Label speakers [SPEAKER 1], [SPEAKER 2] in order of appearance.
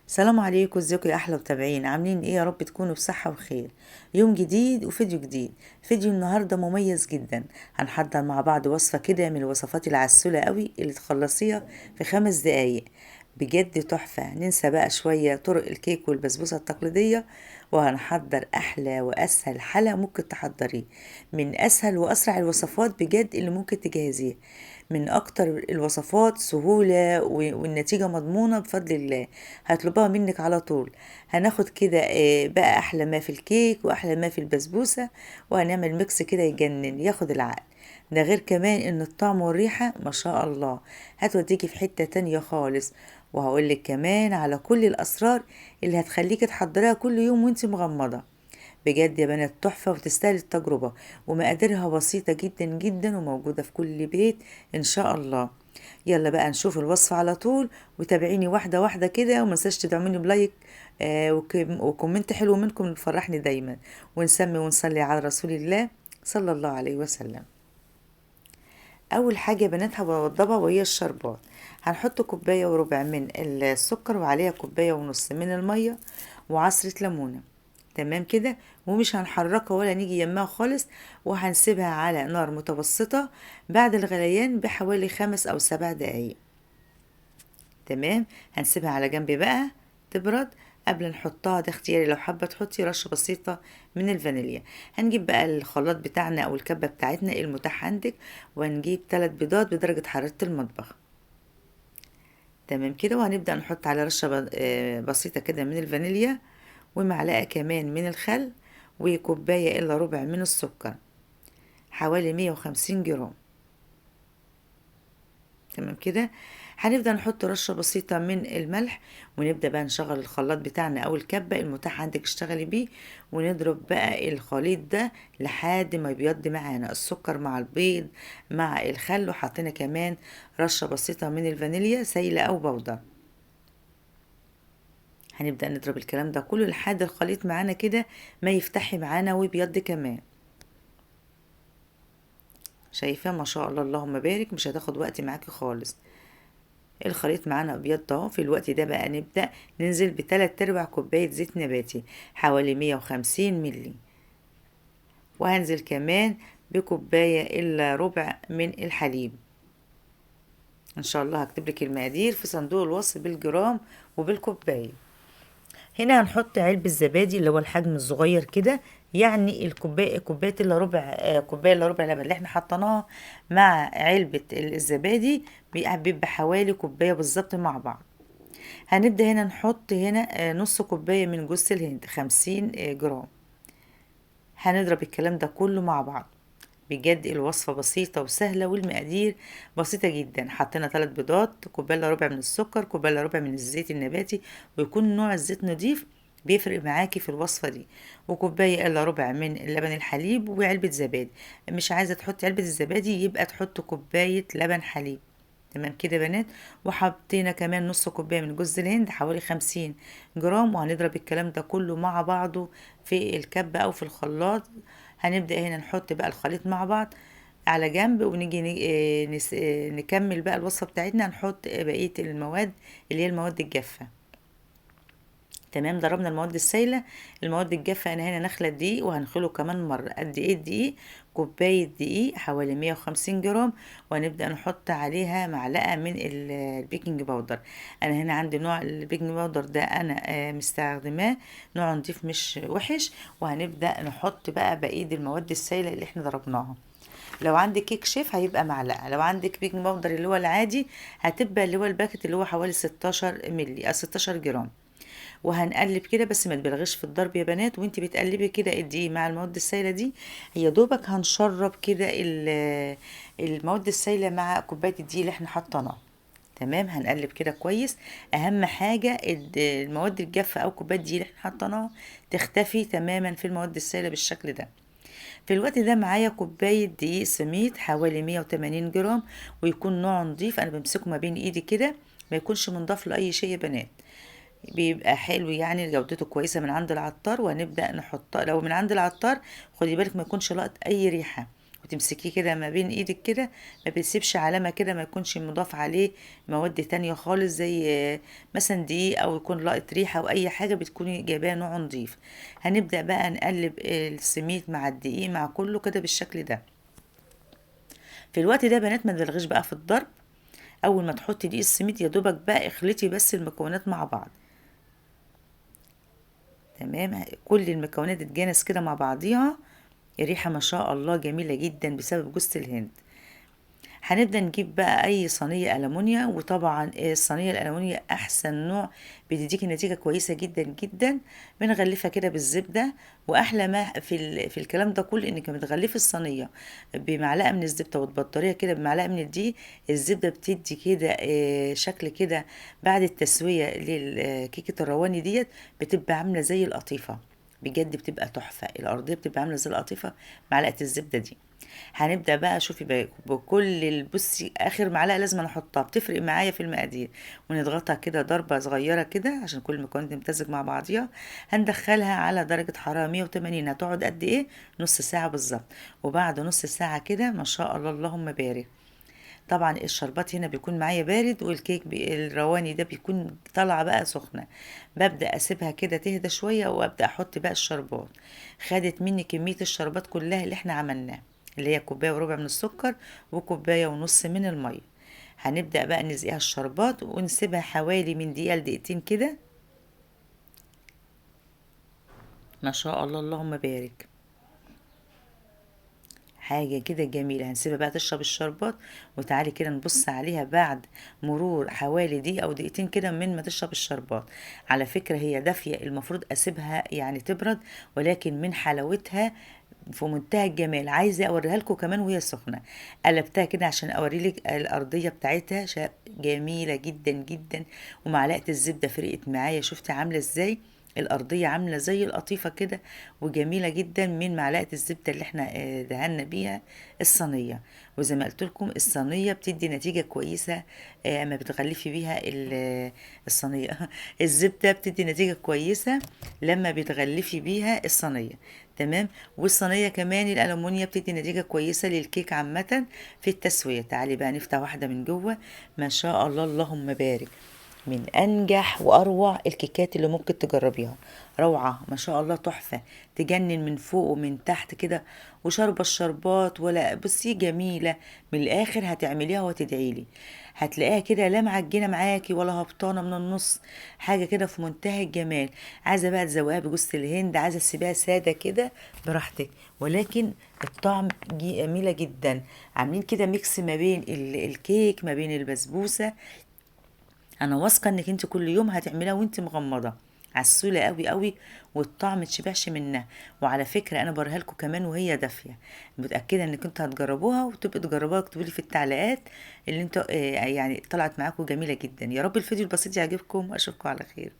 [SPEAKER 1] السلام عليكم، ازيكم يا احلى متابعين؟ عاملين ايه؟ يا رب تكونوا بصحة وخير. يوم جديد وفيديو جديد. فيديو النهاردة مميز جدا، هنحضر مع بعض وصفة كده من الوصفات العسولة قوي اللي تخلصيها في 5 دقايق، بجد تحفة. ننسى بقى شوية طرق الكيك والبسبوسة التقليدية، وهنحضر احلى واسهل حلا ممكن تحضريه، من اسهل واسرع الوصفات بجد اللي ممكن تجهزيها، من اكتر الوصفات سهولة والنتيجة مضمونة بفضل الله، هطلبها منك على طول. هناخد كده بقى احلى ما في الكيك واحلى ما في البسبوسة، وهنعمل mix كده يجنن ياخد العقل. ده غير كمان ان الطعم والريحة ما شاء الله هتوديكي في حتة تانية خالص. وهقولك كمان على كل الاسرار اللي هتخليكي تحضريها كل يوم وانتي مغمضة. بجد يا بنات تحفة وتستاهل التجربة، ومقاديرها بسيطة جدا جدا وموجودة في كل بيت إن شاء الله. يلا بقى نشوف الوصفة على طول، وتابعيني واحدة واحدة كده، وما تنساش تدعموني ب like و comment حلو منكم اللي بيفرحني دايما، ونسمي ونصلي على رسول الله صلى الله عليه وسلم. أول حاجة يا بنات هوضبها وهي الشربات. هنحط كوباية وربع من السكر وعليها كوباية ونص من المية وعصرة ليمونة، تمام كده، ومش هنحركها ولا نيجي يمها خالص، وهنسيبها على نار متوسطة بعد الغليان بحوالي 5 أو 7 دقايق. تمام، هنسيبها على جنب بقى تبرد قبل نحطها، ده اختياري لو حابة تحطي رشة بسيطة من الفانيليا. هنجيب بقى الخلاط بتاعنا أو الكبة بتاعتنا المتاح عندك، وهنجيب 3 بيضات بدرجة حرارة المطبخ، تمام كده. وهنبدأ نحط على رشة بسيطة كده من الفانيليا، ومعلقة كمان من الخل، وكوباية إلا ربع من السكر، حوالي 150 جرام، تمام كده. هنبدأ نحط رشة بسيطة من الملح، ونبدأ بقى نشغل الخلاط بتاعنا أو الكبة المتاح عندك اشتغلي بيه، ونضرب بقى الخليط ده لحد ما يبيض معانا السكر مع البيض مع الخل، وحطينا كمان رشة بسيطة من الفانيليا سايلة أو بودرة. هنبدأ نضرب الكلام ده كله لحد الخليط معانا كده ما يفتحي معانا ويبيض كمان. شايفة ما شاء الله اللهم بارك، مش هتاخد وقت معاكي خالص. الخليط معانا ابيض اهو. في الوقت ده بقى نبدأ ننزل بتلات ارباع كوباية زيت نباتي حوالي 150 ملي، وهنزل كمان بكوباية الا ربع من الحليب. ان شاء الله هكتب لك المقادير في صندوق الوصف بالجرام وبالكوباية. هنا هنحط علبة زبادي اللي هو الحجم الصغير كده، يعني الكوباية، كوباية الا ربع، كوباية الا ربع لبن اللي احنا حطيناها مع علبة الزبادي بيبقى حوالي كوباية بالظبط مع بعض. هنبدأ هنا نحط هنا، نص كوباية من جوز الهند 50 جرام. هنضرب الكلام ده كله مع بعض. بجد الوصفة بسيطة وسهلة والمقادير بسيطة جدا. حطينا 3 بيضات، كوباية الا ربع من السكر، كوباية الا ربع من الزيت النباتي، ويكون نوع الزيت نضيف بيفرق معاكي في الوصفة دي، وكوباية الا ربع من اللبن الحليب، وعلبة زبادي. مش عايزة تحطي علبة الزبادي يبقى تحط كوباية لبن حليب، تمام كده يا بنات. وحطينا كمان نص كوباية من جوز الهند حوالي 50 جرام، وهنضرب الكلام ده كله مع بعضه في الكبة او في الخلاط. هنبدأ هنا نحط بقى الخليط مع بعض على جنب، ونيجي نكمل بقى الوصفة بتاعتنا. نحط بقية المواد اللي هي المواد الجافة، تمام. ضربنا المواد السايلة، المواد الجافة انا هنا نخلة الدقيق وهنخله كمان مرة. قد ايه الدقيق؟ كوباية دقيق حوالي 150 جرام، وهنبدأ نحط عليها معلقة من البيكنج باودر. انا هنا عندي نوع البيكنج باودر ده انا، مستخدماه، نوع نضيف مش وحش. وهنبدأ نحط بقى بقية المواد السايلة اللي احنا ضربناها. لو عندك كيك شيف هيبقى معلقة، لو عندك بيكنج باودر اللي هو العادي هتبقى اللي هو الباكت اللي هو حوالي 16 ملي، 16 جرام. وهنقلب كده، بس ما تبالغيش في الضرب يا بنات وانتي بتقلبي كده الدقيق مع المواد السايله دي. يا دوبك هنشرب كده المواد السايله مع كوبايه الدقيق اللي احنا حطيناها، تمام. هنقلب كده كويس. اهم حاجه المواد الجافه او كوبايه الدقيق اللي احنا حطيناها تختفي تماما في المواد السايله بالشكل ده. في الوقت ده معايا كوبايه دقيق سميد حوالي 180 جرام، ويكون نوع نضيف. انا بمسكه ما بين ايدي كده، ما يكونش منضاف لاي شيء يا بنات، بيبقى حلو جودته كويسه من عند العطار. وهنبدا نحطه. لو من عند العطار خدي بالك ما يكونش لقط اي ريحه، وتمسكيه كده ما بين ايدك كده ما بيسيبش علامة كده، ما يكونش مضاف عليه مواد تانية خالص زي مثلا دقيق او يكون لقط ريحة او اي حاجة، بتكوني جايباه نوع نضيف. هنبدأ بقى نقلب السميد مع الدقيق مع كله كده بالشكل ده. في الوقت ده بنات ما تبالغيش بقى في الضرب، اول ما تحطي دقيق السميد يا دوبك بقى اخلطي بس المكونات مع بعض. تمام، كل المكونات تتجانس كده مع بعضيها. الريحة ما شاء الله جميلة جدا بسبب جوز الهند. هنبدأ نجيب بقى أي صينية ألمونيا، وطبعا الصينية الألمونيا أحسن نوع، بتديكي نتيجة كويسة جدا جدا. بنغلفها كده بالزبدة، وأحلى ما في الكلام ده كله إنك لما تغلفي الصينية بمعلقة من الزبدة وتبطريها كده بمعلقة من الدقيق، الزبدة بتدي كده شكل كده بعد التسوية للكيكة الرواني ديت، بتبقى عاملة زي القطيفة بجد، بتبقى تحفة. الأرضية بتبقى عاملة زي القطيفة معلقة الزبدة دي. هنبدأ بقى شوفي بكل بصي آخر معلقة لازم أحطها، بتفرق معايا في المقادير، ونضغطها كده ضربة صغيرة كده عشان كل المكونات تمتزج مع بعضيها. هندخلها على درجة حرارة 180. هتقعد قد إيه؟ نص ساعة بالظبط. وبعد نص ساعة كده ما شاء الله اللهم بارك. طبعا الشربات هنا بيكون معايا بارد، والكيك الرواني ده بيكون طالعه بقى سخنة. ببدا اسيبها كده تهدى شوية وابدا احط بقى الشربات. خدت مني كمية الشربات كلها اللي احنا عملناها، اللي هي كوباية وربع من السكر وكوبايه ونص من المية. هنبدا بقى نسقيها الشربات ونسيبها حوالي من دقيقة لدقيقتين كده. ما شاء الله اللهم بارك، حاجة كده جميلة. هنسيبها بقى تشرب الشربات، وتعالي كده نبص عليها بعد مرور حوالي دقيقة أو دقيقتين كده من ما تشرب الشربات. على فكرة هي دافية، المفروض أسيبها يعني تبرد، ولكن من حلاوتها في منتهى الجمال. عايزة أوريها لكم كمان وهي سخنة. قلبتها كده عشان أوري لك الأرضية بتاعتها، جميلة جدا جدا. ومعلقة الزبدة فرقت معايا، شفتي عاملة إزاي؟ الأرضية عاملة زي القطيفة كده وجميلة جدا من معلقة الزبدة اللي احنا دهنا بيها الصينية. وزي ما قلت لكم الصينية بتدي نتيجة كويسة، اما بتغلفي بيها الصينية الزبدة بتدي نتيجة كويسة لما بتغلفي بيها الصينية. تمام. والصينية كمان الألمونيا بتدي نتيجة كويسة للكيك عامة في التسوية. تعالي بقى نفتح واحدة من جوه. ما شاء الله اللهم بارك، من أنجح وأروع الكيكات اللي ممكن تجربيها. روعة ما شاء الله، تحفة، تجنن من فوق ومن تحت كده، وشربة الشربات ولا بصي جميلة من الآخر. هتعمليها وتدعيلي، هتلاقيها كده لا معجنة معاكي ولا هبطانة من النص، حاجة كده في منتهى الجمال. عايزة بقى تزوقها بجوز الهند، عايزة تسيبيها سادة كده براحتك، ولكن الطعم جميلة جدا. عاملين كده mix ما بين الكيك ما بين البسبوسة. انا واثقة انك انت كل يوم هتعمليها وانت مغمضه، عسوله قوي قوي، والطعم متشبعش منها. وعلى فكرة انا بوريها لكم كمان وهي دافيه، متاكدة انك انتوا هتجربوها وتبقوا تجربوها وتكتبوا لي في التعليقات اللي انتوا يعني طلعت معاكم جميلة جدا. يا رب الفيديو البسيط يعجبكم، اشوفكم على خير.